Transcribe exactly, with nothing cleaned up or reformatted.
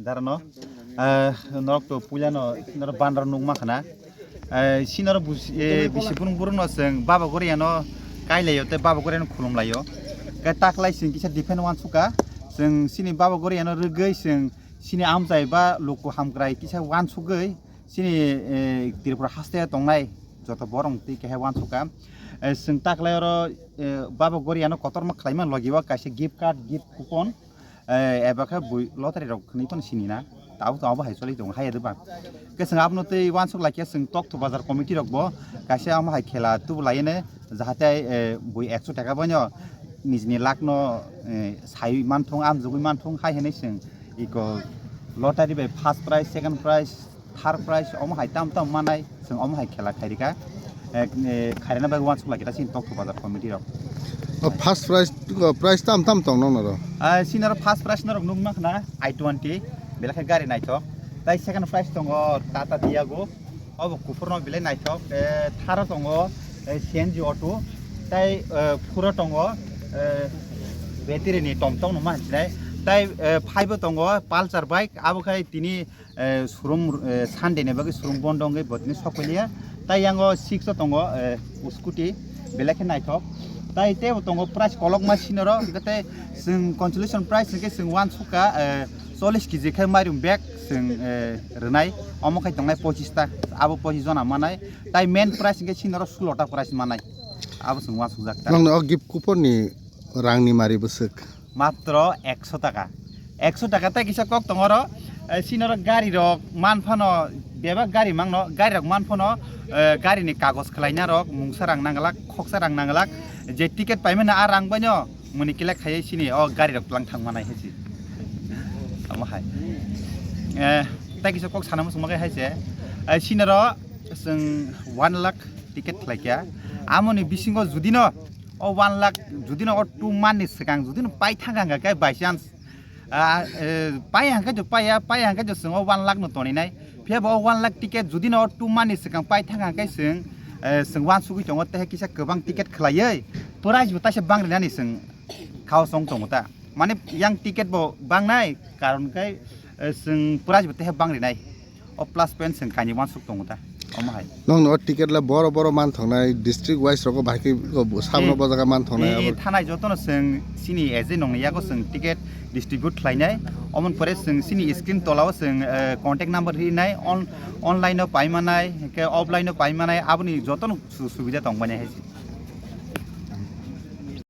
Darano, eh, norok to puila no, norok bandar nuk ma khana. Eh, si norok bus-, eh, bisi burung burung no chwng Baba Goriano kailaio tei Baba Goriano khulumlaio. Khe taklai chwng kisa defend wansukha. Chwng sini Baba Goriano rwgwi chwng sini amchai ba luku hamkrai kisa wansugwi sini, eh, Tripura haste tongnai joto borok twi khe wansukha. Eh, chwng taklai oro, eh, Baba Goriano kotorma khlaima logi o kaisa gift card, gift coupon, eh, eba khe bui lottery rok hwnwi phano sini na. Tabuk to abo hai choli tongo, hai ya doba. Khe chwng abono tei wansuk lai khe chwng Tokto Bazar committee rok bo kaisa omo hai khela tubu lai ne, jahate, eh, bui ekso taka boino nijini luck no, eh, sai manthung, amjugui manthung, hai hwnwi chwng iko lottery bai first prize, second prize, third prize omo hai tam tam manai, chwng omo hai khela khairika. Eh, eh, khairina bagwi wansuk lai khe ta chini Tokto Bazar committee rok. O first prize, o prize tam tam tong nong noro? Ah, sini oro first prize norok nukma khna i twenty, belai khe gari naithok. Tai second prize tongo Tata Tiago, obo kuphurno belai naithok. Eh, tharo tongo, eh, C N G auto, tai, eh, phuro tongo, eh, battery ni tom tom no ma hinsinai. Tai, eh, five o tongo Pulsar bike, abo khai tini eh, showroom, eh, Sunday ni bagwi showroom bondo wngwi bo tini sok pailia. Tai yango six o tongo, eh, scooty, belai khe naithok. Tai teibo tongo price kolokma sinoro, hwnkhe tei chwng consolation price hwnkhe chwng wansukha, eh, chollish kg khe mairum bag chwng, eh, rwnai, omo khai tongnai pochis ta, abo pochis jona manai. Tai main price hwnkhe sinoro sulo ta price manai, abo chwng wansukjak ta. Nokni o gift coupon ni rangni mari bwswk? Matro ekso taka. Ekso taka tei kisa kok tongo oro, eh, sinoro gari rok man phano, bebak gari mangno, gari rok man phano, eh, gari ni kagoj khlaina rok mungsa rang nanglak, khoksa rang nanglak, je ticket paimani a rang baino muni kile khaiwi sini o gari rok twlang thang manai hai si. Omo hai. Eh, tei kisa kok sana muchung bagwi hai se, eh, sinoro chwng one lakh ticket khlai kha. Amoni bisingo judino o one lakh, judino o two month ni swkang judino pai thang kha khe by chance, ah, eh, pai hangkhe jo paiya, pai hangkhe jo chwng o one lakh no toninai. Phiya bo o one lakh ticket judino o two month ni swkang pai thang kha khe chwng, eh, chwng wansugwi tongo tei kisa kwbang ticket khlaiwi price bo taisa bang rinani chwng khao chong tongo ta. Mane yang ticket bo bangnai karon khe, eh, chwng price bo tei bang rinai. O plus point chwng kainwi wansuk tongo ta, omo hai. Nokni o ticket le boro boro man thongnai, district wise rogo bahai khe bo sabno Eh, bo jaga man thongnai eh, abo. Thanai jotono chwng chini agent nongni yago chwng ticket distribute khlainai. Omoni pore chwng chini screen tolao chwng, eh, contact number rinai, on-, online o paimanai, hwnkhe offline o paimanai, aboni jotono su-, subida tongbainai hai se.